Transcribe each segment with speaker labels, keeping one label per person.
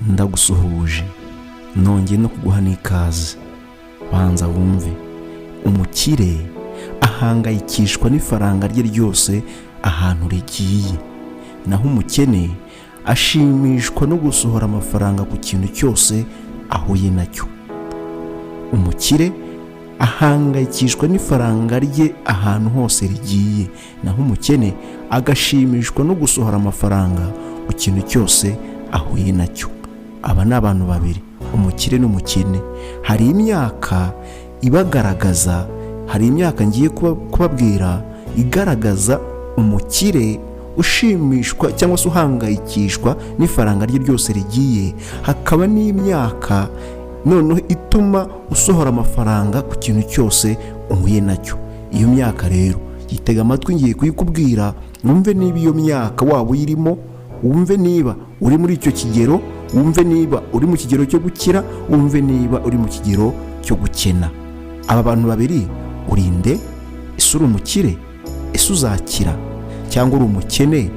Speaker 1: Ndagusuhuje, nongeye no kuguha n'ikaze. Banza wumve: umukire ahangayikishwa n'ifaranga rye ryose ahantu rigiye, naho umukene ashimishwa no gusohora amafaranga ku kintu cyose ahuye nacyo. Umukire ahangayikishwa n'ifaranga rye ahantu hose rigiye, naho umukene agashimishwa no gusohora amafaranga ku kintu cyose ahuye nacyo. Aba ni abantu babiri, umukire n'umukene. Hari imyaka ibagaragaza, hari imyaka ngiye kubabwira igaragaza umukire ushimishwa cyangwa se uhangayikishwa n'ifaranga rye ryose rigiye, hakaba n'imyaka noneho ituma usohora amafaranga ku kintu cyose uhuye nacyo. Iyo myaka rero, yitega amatwi, ngiye kuyikubwira, wumve niba iyo myaka waba uyirimo, wumve niba uri muri icyo kigero, wumve niba uri mu kigero cyo gukira, wumve niba uri mu kigero cyo gukena. Aba bantu babiri urinde? Ese uri umukire? Ese uzakira cyangwa uri umukene?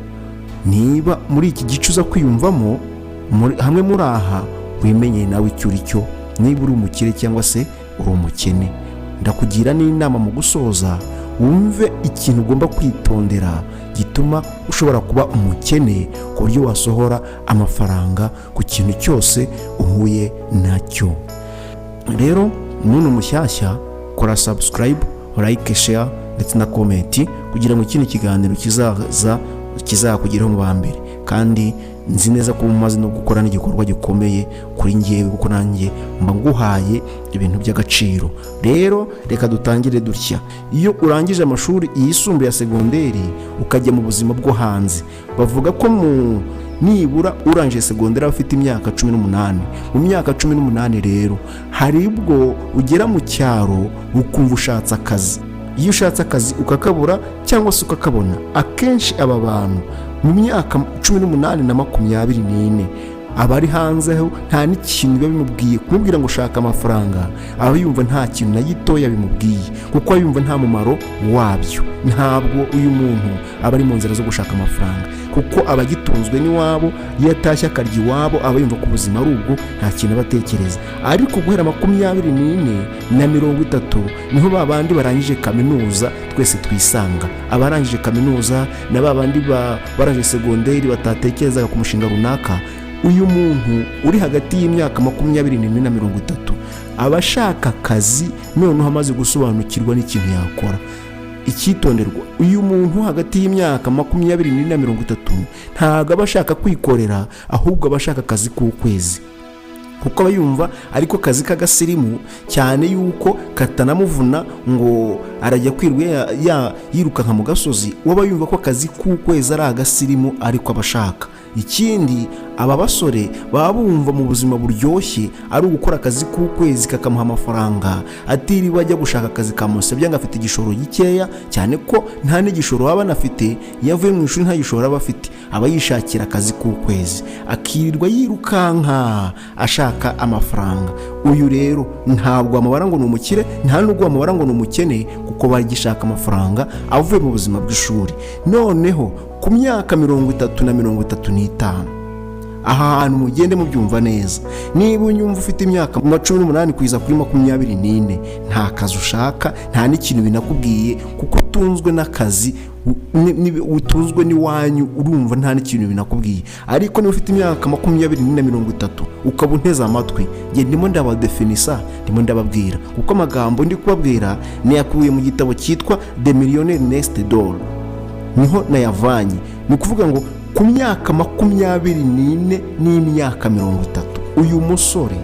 Speaker 1: Niba muri iki gice uza kwiyumvamo hamwe muri aha, wimenye nawe icyo uri cyo, niba uri umukire cyangwa se uri umukene. Ndakugira n'inama mu gusoza, wumve ikintu ugomba kwitondera gituma ushobora kuba umukene ku buryo wasohora amafaranga ku kintu cyose uhuye nacyo. Rero muntu mushyashya, kora subscribe, like, share ndetse na comment kugira ngo ikindi kiganiro kizaza kizakugeraho mu ba mbere. Kandi nzi neza ko umaze no gukora n'igikorwa gikomeye kuri ngewe, kuko nanjye mba nguhaye ibintu by'agaciro. Rero reka dutangire dutya: iyo urangije amashuri yisumbuye ya segonderi ukajya mu buzima bwo hanze, bavuga ko mu nibura urangije segonderi aba afite imyaka 18. Mu myaka 18 rero, hari ubwo ugera mu cyaro ukumva ushatse akazi. Iyo ushatse akazi ukakabura cyangwa se ukakabona, akenshi aba bantu mu myaka 18 na 24 aba ari hanze ho, nta n'ikintu biba bimubwiye kumubwira ngo ushaka amafaranga. Aba yumva nta kintu na gitoya bimubwiye, kuko aba yumva nta mumaro wabyo. Ntabwo uyu muntu aba ari mu nzira zo gushaka amafaranga, kuko aba agitunzwe n'iwabo. Iyo atashye akarya iwabo, aba yumva ko ubuzima ari ubwo, nta kintu aba atekereza. Ariko guhera 24 na 30 niho ba bandi barangije kaminuza twese twisanga. Abarangije kaminuza na ba bandi barangije segonderi batatekerezaga ku mushinga runaka, uyu muntu uri hagati y'imyaka 24 na 30 aba ashaka akazi, noneho amaze gusobanukirwa n'ikintu yakora. Icyitonderwa: uyu muntu hagati y'imyaka 24 na 30 ntabwo aba ashaka kwikorera, ahubwo aba ashaka akazi k'ukwezi, kuko aba yumva ariko kazi k'agasirimu cyane, yuko katanamuvuna ngo arajya kwirwa yirukanka mu gasozi. We aba yumva ko akazi k'ukwezi ari agasirimu, ariko aba ashaka ikindi. Aba basore baba bumva mu buzima buryoshye ari ugukora akazi k'ukwezi kakamuha amafaranga, atiriwe ajya gushaka akazi kamusabye ngo afite igishoro gikeya, cyane ko nta n'igishoro baba banafite. Iyo avuye mu ishuri nta gishoro aba afite, aba yishakira akazi k'ukwezi, akirirwa yirukanka ashaka amafaranga. Uyu rero ntabwo wamubara ngo ni umukire, nta nubwo wamubara ngo ni umukene, kuko bagishaka amafaranga avuye mu buzima bw'ishuri. Noneho ku myaka 30 na 35, aha hantu mugende mubyumva neza. Niba unyumva ufite imyaka 18 kugeza kuri 24, nta kazi ushaka, nta n'ikintu binakubwiye, kuko utunzwe n'akazi, utunzwe n'iwanyu, urumva nta n'ikintu binakubwiye. Ariko niba ufite imyaka 24 na 30 ukaba unteze amatwi, njye ndimo ndabadefinisa, ndimo ndababwira, kuko amagambo ndi kubabwira niyakuye mu gitabo cyitwa The Millionaire Next Door, niho nayavanye. Ni ukuvuga ngo ku myaka 24 n'imyaka 30, uyu musore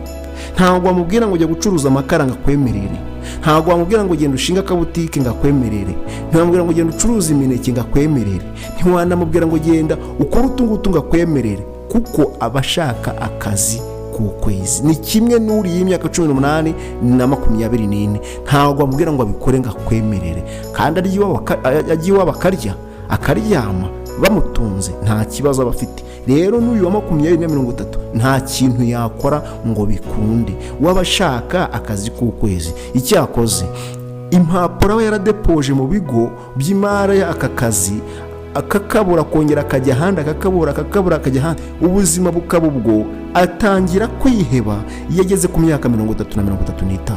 Speaker 1: ntabwo wamubwira ngo ujya gucuruza amakara ngo akwemerere, ntabwo wamubwira ngo genda ushinge akabutike ngo akwemerere, ntiwamubwira ngo genda ucuruze imineke ngo akwemerere, ntiwanamubwira ngo genda ukore utu ngutu ngo akwemerere, kuko aba ashaka akazi k'ukwezi. Ni kimwe n'uriya y'imyaka 18 na 24, ntabwo wamubwira ngo abikore ngo akwemerere, kandi ajya iwabo akarya, akaryama, bamutunze, nta kibazo aba afite. Rero n'uyu wa 20 na 30 nta kintu yakora ngo bikunde, waba ashaka akazi k'ukwezi. Icyakoze impapuro aba yaradepoje mu bigo by'imari aka kazi. Akakabura, akongera akajya ahandi, akakabura, akakabura, akajya ahandi, ubuzima bukaba ubwo. Atangira kwiheba iyo ageze ku myaka 30 na 35.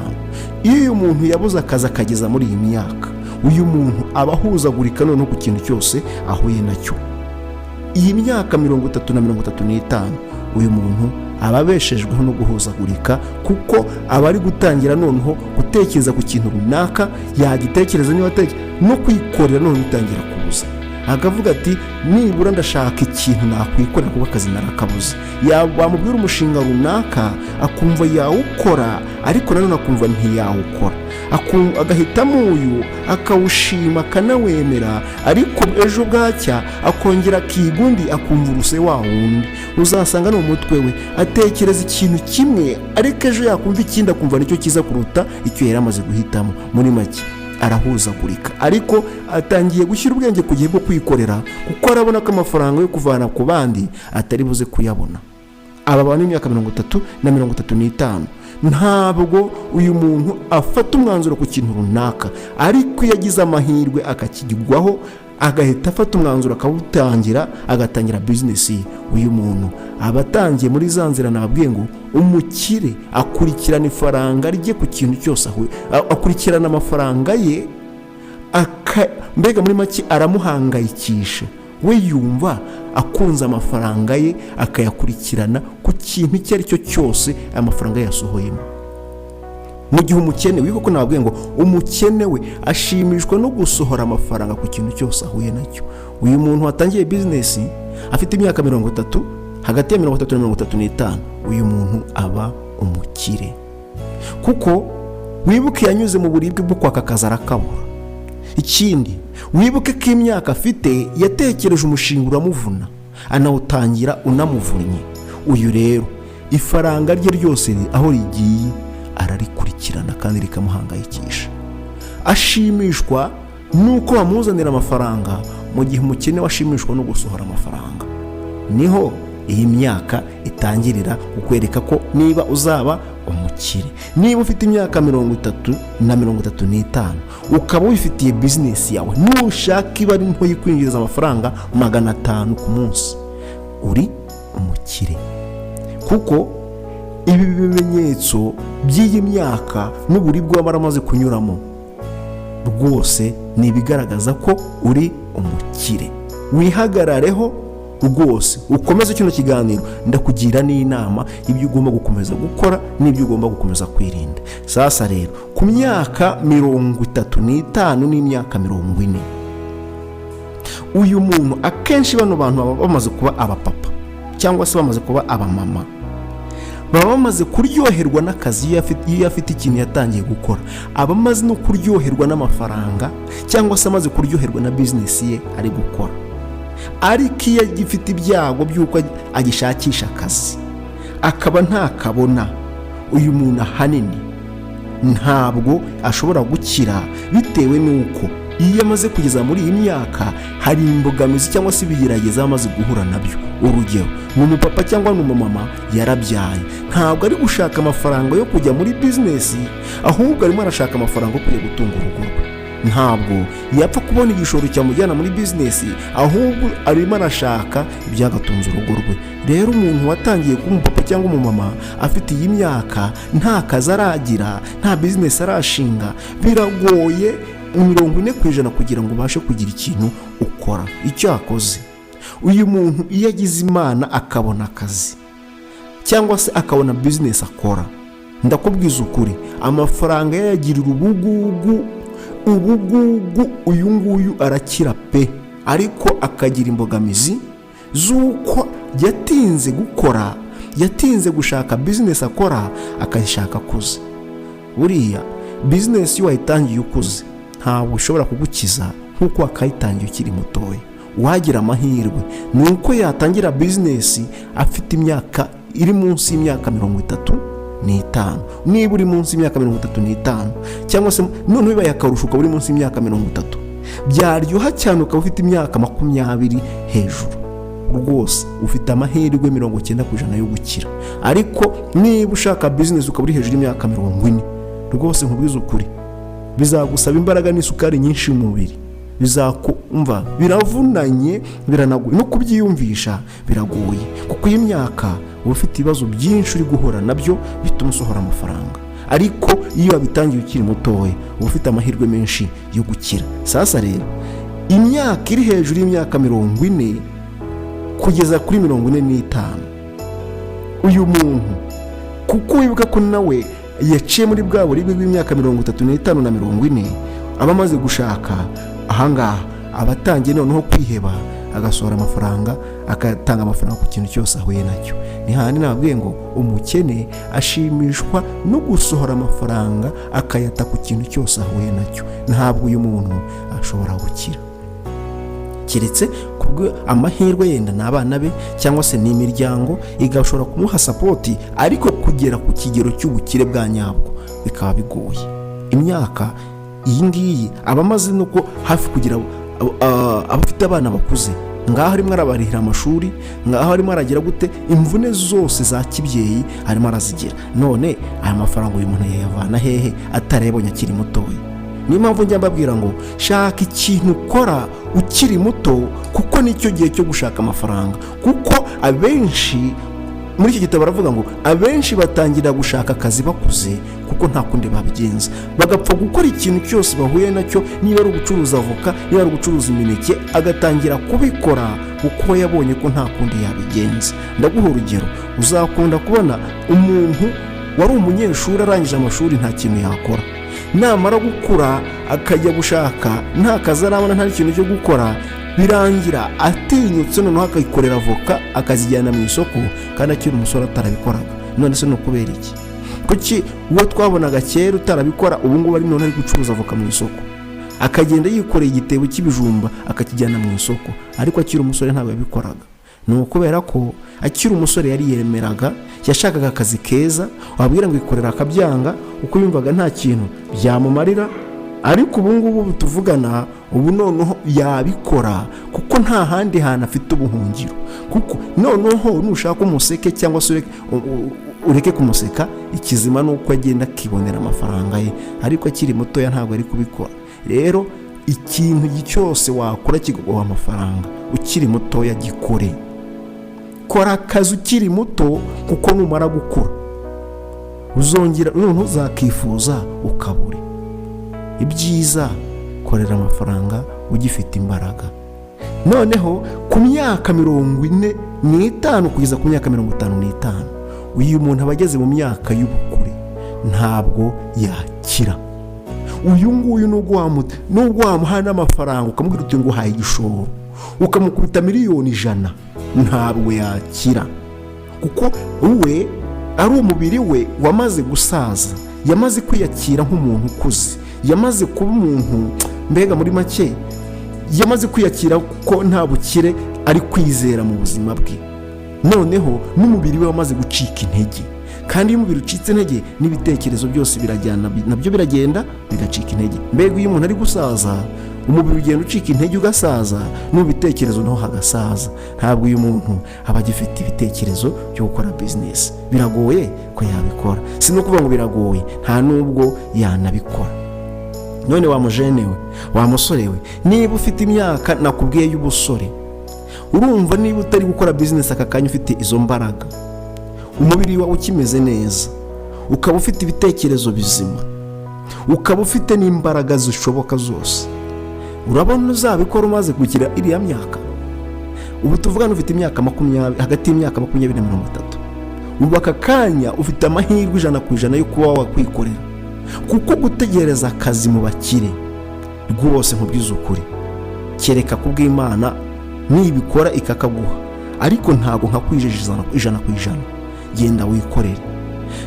Speaker 1: Iyo uyu muntu yabuze akazi akageza muri iyi myaka, uyu muntu aba ahuzagurika noneho ku kintu cyose ahuye nacyo. Iyi myaka 30 na 35, uyu muntu aba abeshejweho no guhuzagurika, kuko aba ari gutangira noneho gutekereza ku kintu runaka, yagitekereza niba atekereza no kwikorera, noneho bitangira kuza, akavuga ati: "Nibura ndashaka ikintu nakwikorera kuko akazi narakabuze." Wamubwira umushinga runaka akumva yawukora, ariko nanone akumva ntiyawukora. Agahitamo uyu, akawushima, akanawemera, ariko ejo bwacya akongera akiga undi, akumva uruse wa wundi. Uzasanga no mu mutwe we atekereza ikintu kimwe, ariko ejo yakumva ikindi, akumva nicyo cyiza kuruta icyo yari amaze guhitamo. Muri make arahuzagurika, ariko atangiye gushyira ubwenge ku gihe bwo kwikorera, kuko arabona ko amafaranga yo kuvana ku bandi atari buze kuyabona. Aba bantu b'imyaka 30 na 35, ntabwo uyu muntu afata umwanzuro ku kintu runaka, ariko iyo agize amahirwe akakigwaho, agahita afata umwanzuro akawutangira, agatangira bizinesi ye, uyu muntu aba atangiye muri za nzira nababwiye ngo umukire akurikirana ifaranga rye ku kintu cyose ahuye, akurikirana amafaranga ye, mbega muri make aramuhangayikisha. We yumva akunze amafaranga ye, akayakurikirana ku kintu icyo ari cyo cyose aya mafaranga yasohoyemo, mu gihe umukene, wibuke ko nababwiye ngo umukene we ashimishwa no gusohora amafaranga ku kintu cyose ahuye nacyo. Uyu muntu watangiye bizinesi afite imyaka 30, hagati ya 30 na 35, uyu muntu aba umukire, kuko wibuke yanyuze mu buribwe bwo kwaka akazi arakabura. Ikindi, wibuke ko imyaka afite yatekereje umushinga uramuvuna, anawutangira unamuvunnye. Uyu rero ifaranga rye ryose aho rigiye ararikurikirana kandi rikamuhangayikisha. Ashimishwa n'uko bamuzanira amafaranga, mu gihe umukene we ashimishwa no gusohora amafaranga. Niho iyi myaka itangirira kukwereka ko niba uzaba umukire. Niba ufite imyaka 30 na 35, ukaba wifitiye bizinesi yawe, nushaka iba ari nto, kwinjiriza amafaranga 500 ku munsi, uri umukire, kuko ibi bimenyetso by'iyi myaka n'uburibwe waba waramaze kunyuramo rwose ni ibigaragaza ko uri umukire. Wihagarareho rwose, ukomeze kino kiganiro, ndakugira n'inama y'ibyo ugomba gukomeza gukora n'ibyo ugomba gukomeza kwirinda. Sasa rero, ku myaka 35 n'imyaka 40, uyu muntu akenshi, bano bantu baba bamaze kuba abapapa cyangwa se bamaze kuba abamama, baba bamaze kuryoherwa n'akazi. Iyo afite ikintu yatangiye gukora, aba amaze no kuryoherwa n'amafaranga cyangwa se amaze kuryoherwa na bizinesi ye ari gukora. Ariko iyo agifite ibyago by'uko agishakisha akazi akaba ntakabona, uyu muntu ahanini ntabwo ashobora gukira, bitewe n'uko iyo amaze kugeza muri iyi myaka hari imbogamizi cyangwa se ibigeragezo aba amaze guhura nabyo. Urugero, ni umupapa cyangwa ni umumama, yarabyaye, ntabwo ari gushaka amafaranga yo kujya muri bizinesi, ahubwo arimo arashaka amafaranga yo kujya gutunga urugo rwe. Ntabwo yapfa kubona igishoro cyamujyana muri bizinesi, ahubwo arimo arashaka ibyagatunze urugo rwe. Rero umuntu watangiye kuba umupapa cyangwa umumama afite iyi myaka, nta kazi aragira, nta bizinesi arashinga, biragoye 40% kugira ngo ubashe kugira ikintu ukora. Icyo yakoze uyu muntu, iyo agize Imana akabona akazi cyangwa se akabona bizinesi akora, ndakubwiza ukuri, amafaranga yayagirira ubugugu ubugugu. Uyu nguyu arakira pe, ariko akagira imbogamizi z'uko yatinze gukora, yatinze gushaka bizinesi akora, akayishaka akuze. Buriya bizinesi iyo wayitangiye ukuze ntabwo ushobora kugukiza nk'uko wakayitangiye ukiri mutoya. Uwagira amahirwe ni uko yatangira bizinesi afite imyaka iri munsi y'imyaka 35. Niba uri munsi y'imyaka 35, cyangwa se noneho bibaye akarusho ukaba uri munsi y'imyaka 30, byaryoha cyane ukaba ufite imyaka 20 hejuru, rwose ufite amahirwe 90% yo gukira. Ariko niba ushaka bizinesi ukaba uri hejuru y'imyaka 40, rwose nkubwize ukuri, bizagusaba imbaraga n'isukari nyinshi mu mubiri. Bizakumva biravunanye, biranagoye no kubyiyumvisha, biragoye, kuko iyi myaka uba ufite ibibazo byinshi uri guhura nabyo bituma usohora amafaranga. Ariko iyo wabitangiye ukiri mutoya, uba ufite amahirwe menshi yo gukira. Sasa rero, imyaka iri hejuru y'imyaka 40 kugeza kuri 45, uyu muntu, kuko wibuka ko nawe yaciye muri bwa buribwe bw'imyaka 35 na 40, aba amaze gushaka. Ahangaha aba atangiye noneho kwiheba, agasohora amafaranga, agatanga amafaranga ku kintu cyose ahuye nacyo. Ni hahandi nababwiye ngo umukene ashimishwa no gusohora amafaranga, akayata ku kintu cyose ahuye nacyo. Ntabwo uyu muntu ashobora gukira, keretse kubwo amahirwe, yenda ni abana be cyangwa se ni imiryango igashobora kumuha support, ariko kugera ku kigero cy'ubukire bwa nyabwo bikaba bigoye. Imyaka iyi ngiyi aba amaze nuko hafi kugira abafite abana bakuze, ngaho arimo arabarihira amashuri, ngaho arimo aragira gute, imvune zose za kibyeyi arimo arazigira. None aya mafaranga uyu muntu yayavana hehe atarayabonye akiri mutoya? Niyo mpamvu njya mbabwira ngo shaka ikintu ukora ukiri muto, kuko nicyo gihe cyo gushaka amafaranga. Kuko abenshi, muri iki gitabo baravuga ngo abenshi batangira gushaka akazi bakuze, kuko nta kundi babigenza, bagapfa gukora ikintu cyose bahuye nacyo. Niba ari ugucuruza avoka, niba ari ugucuruza imineke, agatangira kubikora kuko yabonye ko nta kundi yabigenza. Ndaguha urugero: uzakunda kubona umuntu wari umunyeshuri, arangije amashuri nta kintu yakora, namara gukura akajya gushaka, nta kazi arabona, nta n'ikintu cyo gukora, birangira atinyutse noneho akayikorera avoka, akazijyana mu isoko, kandi akiri umusore atarabikoraga. None se ni ukubera iki? Kuki uwo twabonaga kera utarabikora, ubu ngubu ari none ari gucuruza avoka mu isoko, akagenda yikoreye igitebo cy'ibijumba akakijyana mu isoko, ariko akiri umusore ntabwo yabikoraga? Ni ukubera ko akiri umusore yari yemeraga, yashakaga akazi keza, wabwira ngo ikorera akabyanga, kuko yumvaga nta kintu byamumarira. Ariko ubu ngubu tuvugana, ubu noneho yabikora, kuko nta handi hantu afite ubuhungiro. Kuko noneho nushaka umuseke cyangwa se ureke kumuseka, ikizima ni uko agenda akibonera amafaranga ye, ariko akiri mutoya ntabwo ari kubikora. Rero ikintu cyose wakora kikaguha amafaranga ukiri mutoya, gikore. Kora akazi ukiri muto, kuko numara gukura uzongera noneho uzakifuza ukabure. Ibyiza, korera amafaranga ugifite imbaraga. Noneho ku myaka 45 kugeza ku myaka 55, uyu muntu aba ageze mu myaka y'ubukure, ntabwo yakira. Uyu nguyu, nubwo wamuha n'amafaranga, ukamubwira uti nguhaye igishoro, ukamukubita miliyoni 100, ntabwo yakira, kuko we ari umubiri we wamaze gusaza, yamaze kwiyakira nk'umuntu ukuze, yamaze kuba umuntu, mbega muri make yamaze kwiyakira ko nta bukire ari kwizera mu buzima bwe. Noneho n'umubiri we wamaze gucika intege, kandi iyo umubiri ucitse intege, n'ibitekerezo byose birajyana, nabyo biragenda bigacika intege. Mbega iyo umuntu ari gusaza, umubiri ugenda ucika intege ugasaza, no mu bitekerezo naho hagasaza. Ntabwo uyu muntu aba agifite ibitekerezo byo gukora bizinesi, biragoye ko yabikora. Si no kuvuga ngo biragoye, nta n'ubwo yanabikora. None wa mujene we, wa musore we, niba ufite imyaka nakubwiye y'ubusore, urumva niba utari gukora bizinesi aka kanya, ufite izo mbaraga, umubiri wawe ukimeze neza, ukaba ufite ibitekerezo bizima, ukaba ufite n'imbaraga zishoboka zose, urabona uzabikora umaze kugira iriya myaka? Ubu tuvugana ufite imyaka 20, hagati y'imyaka 20 na 30. Ubu aka kanya ufite amahirwe 100% yo kuba wakwikorera, kuko gutegereza akazi mu bakire, rwose nkubwize ukuri, kereka kubw'Imana nibikora ikakaguha, ariko ntabwo nkakwijeje 100%. Genda wikorere.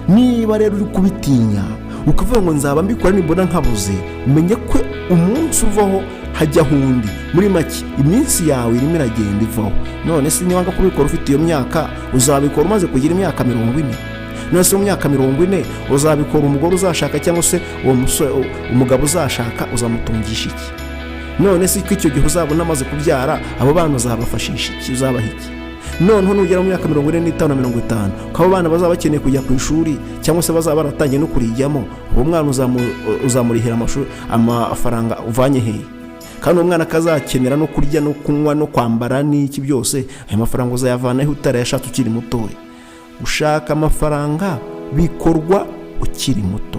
Speaker 1: Niba rero uri kubitinya, ukavuga ngo nzaba mbikora nibona nkabuze, umenye ko umunsi uvaho hajyaho undi. Muri make, iminsi yawe irimo iragenda ivaho. None se niba kubikora ufite iyo myaka, uzabikora umaze kugira imyaka 40? None se mu myaka 40 uzabikora? Umugore uzashaka cyangwa se uwo musore, umugabo uzashaka, uzamutungisha iki? None se ko icyo gihe uzabona amaze kubyara, abo bana uzabafashisha iki? Uzabaha iki? Noneho nugera mu myaka 45 na 50, ko abo bana bazaba bakeneye kujya ku ishuri cyangwa se bazaba baratangiye no kurijyamo, uwo mwana uzamurihira amashuri amafaranga uvanye hehe? Kandi uwo mwana akazakenera no kurya no kunywa no kwambara n'iki byose, ayo mafaranga uzayavanaho utarayashatse ukiri mutoya? Gushaka amafaranga bikorwa ukiri muto,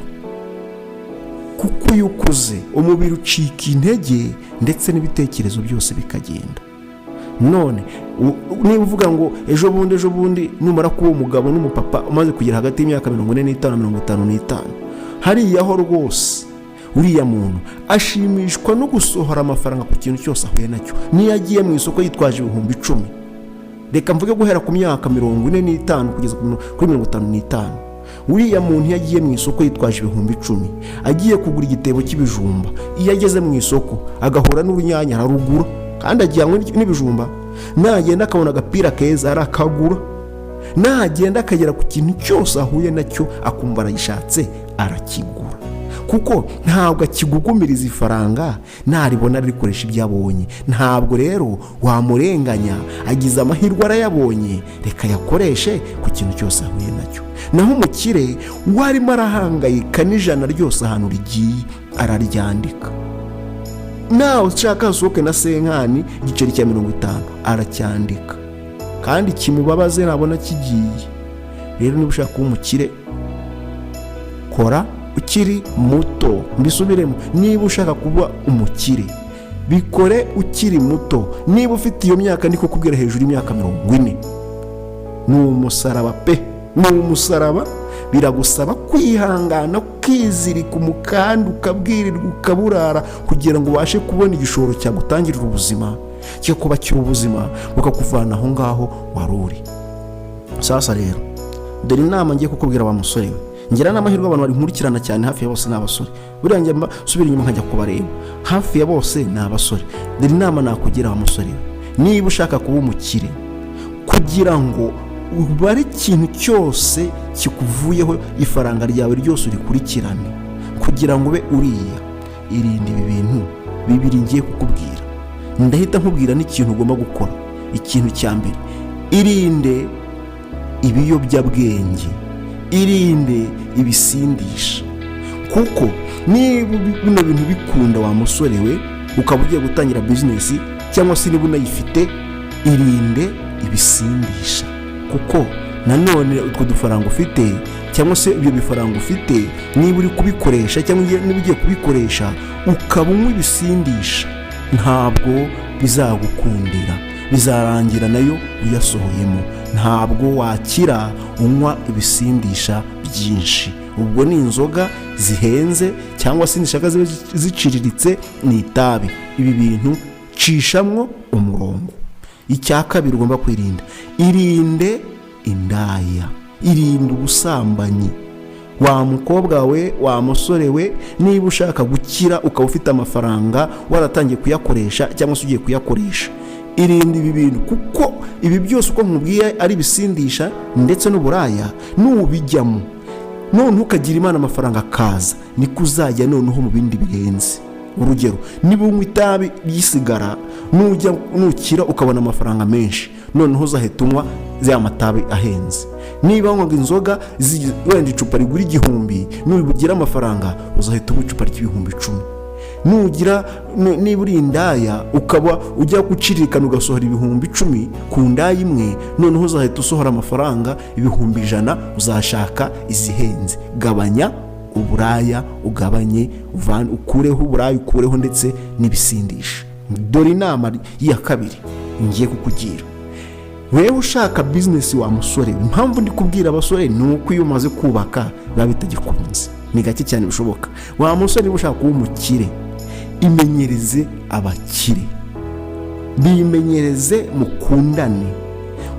Speaker 1: kuko iyo ukuze umubiri ucika intege ndetse n'ibitekerezo byose bikagenda. None niba uvuga ngo ejo bundi, ejo bundi numara kuba umugabo n'umupapa, umaze kugera hagati y'imyaka 45 na 55, hariya ho rwose uriya muntu ashimishwa no gusohora amafaranga ku kintu cyose ahuye nacyo. Niyo agiye mu isoko yitwaje 10,000, reka mvuge guhera ku myaka 45 kugeza kuri 55, uriya muntu iyo agiye mu isoko yitwaje 10,000 agiye kugura igitebo cy'ibijumba, iyo ageze mu isoko agahura n'urunyanya ararugura kandi ajyanywe n'ibijumba. Nagenda akabona agapira keza arakagura. Nagenda akagera ku kintu cyose ahuye nacyo akumva aragishatse arakigura, kuko ntabwo akigugumiriza ifaranga, naribona arikoresha ibyo abonye. Ntabwo rero wamurenganya, agize amahirwe arayabonye, reka yakoreshe ku kintu cyose ahuye nacyo. Naho umukire warimo arahangayika n'ijana ryose ahantu rigiye araryandika. Nawe ushaka hasohoke na cinquante, igiceri cya 50 aracyandika kandi kimubabaze nabona kigiye. Rero niba ushaka kuba umukire, kora ukiri muto. Mbisubiremo: niba ushaka kuba umukire, bikore ukiri muto. Niba ufite iyo myaka ndi kukubwira, hejuru y'imyaka 40, ni umusaraba pe, ni umusaraba. Biragusaba kwihangana, ukizirika umukanda, ukabwirirwa ukaburara kugira ngo ubashe kubona igishoro cyagutangirira ubuzima, kikakubakira ubuzima, bukakuvana aho ngaho wari uri. Sasa rero dore inama ngiye kukubwira, wa musore we. Ngira n'amahirwe, abantu bari nkurikirana cyane hafi ya bose ni abasore. Buriya njya nsubira inyuma nkajya kubareba, hafi ya bose ni abasore. Dore inama nakugira, wa musore we: niba ushaka kuba umukire, kugira ngo ubare ikintu cyose kikuvuyeho, ifaranga ryawe ryose urikurikirane kugira ngo ube uriya, irinde ibi bintu bibiri ngiye kukubwira. Ndahita nkubwira n'ikintu ugomba gukora. Ikintu cya mbere: irinde ibiyobyabwenge, irinde ibisindisha. Kuko niba bino bintu bikunda, wa musore we, ukaba ugiye gutangira bizinesi cyangwa se niba unayifite, irinde ibisindisha, kuko nanone utwo dufaranga ufite cyangwa se ibyo bifaranga ufite, niba uri kubikoresha cyangwa niba ugiye kubikoresha ukaba unywa ibisindisha, ntabwo bizagukundira, bizarangira nayo uyasohoyemo. Ntabwo wakira unywa ibisindisha byinshi. Ubwo ni inzoga zihenze cyangwa se nishaka zibe ziciriritse, ni itabi. Ibi bintu cishamwo umurongo. Icya kabiri ugomba kwirinda: irinde indaya, irinde ubusambanyi. Wa mukobwa we, wa musore we, niba ushaka gukira, ukaba ufite amafaranga waratangiye kuyakoresha cyangwa se ugiye kuyakoresha, irinde ibi bintu, kuko ibi byose uko nkubwiye ari ibisindisha ndetse n'uburaya, nubijyamo noneho ukagira Imana amafaranga akaza, niko uzajya noneho mu bindi birenze. Urugero, niba unywa itabi ry'isigara, nujya nukira ukabona amafaranga menshi, noneho uzahita unywa ya matabi ahenze. Niba wanywaga inzoga wenda icupa rigura 1000, nugira amafaranga uzahita unywa icupa ry'ibihumbi 10. Nugira niba uri indaya, ukaba ujya gucirikana ugasohora 10,000 ku ndaya imwe, noneho uzahita usohora amafaranga 100,000, uzashaka izihenze. Gabanya uburaya, ugabanye, ukureho uburaya, ukureho ndetse n'ibisindisha. Dore inama ya kabiri ngiye kukugira wewe ushaka bizinesi, wa musore we. Impamvu ndi kubwira abasore ni uko iyo umaze kubaka biba bitagikunze, ni gake cyane bishoboka. Wa musore, niba ushaka kuba umukire, imenyereze abakire, bimenyereze mukundane,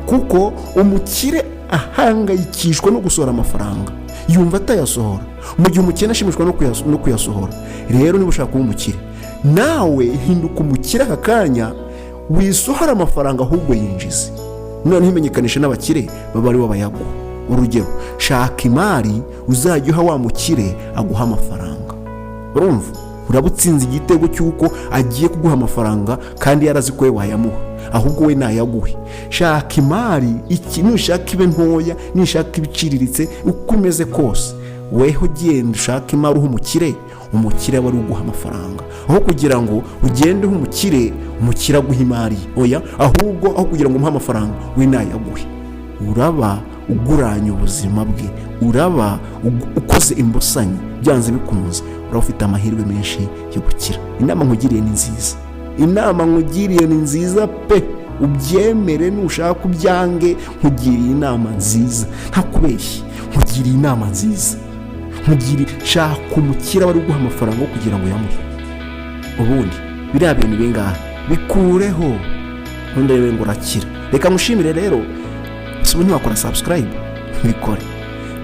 Speaker 1: kuko umukire ahangayikishwa no gusohora amafaranga, yumva atayasohora, mu gihe umukene ashimishwa no kuyasohora. Rero niba ushaka kuba umukire, nawe hinduka umukire aka kanya, wisohora amafaranga ahubwo yinjize, noneho imenyekanisha n'abakire baba aribo bayaguha. Urugero, shaka imari uzajya uha wa mukire aguha amafaranga. Urumva uraba utsinze igitego cy'uko agiye kuguha amafaranga kandi yarazi ko we wayamuha, ahubwo we nayaguhe. Shaka imari iki, nushaka ibe ntoya, nishaka ibiciriritse, uko umeze kose. Weho ugenda ushaka imari uha umukire, umukire aba ari uguha amafaranga. Aho kugira ngo ugende uha umukire, umukire aguha imari, oya, ahubwo aho kugira ngo umuhe amafaranga, we nayaguhe. Uraba uguranye ubuzima bwe, uraba ukoze imbusanyi. Byanze bikunze uraba ufite amahirwe menshi yo gukira. Inama nkugiriye ni nziza, inama nkugiriye ni nziza pe. Ubyemere nushaka ubyange, nkugiriye inama nziza, ntakubeshye, nkugiriye inama nziza. Nkugiriye, shaka umukire wari uguha amafaranga kugira ngo uyamuhe. Ubundi biriya bintu bingahe bikureho, ndebe ngo urakira. Reka nkushimire rero. Si ubu ntiwakora subscribe? Bikore,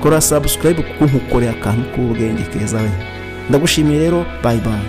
Speaker 1: kora subscribe kuko nkukoreye akantu k'ubwenge keza we. Ndagushimiye rero, bye bye.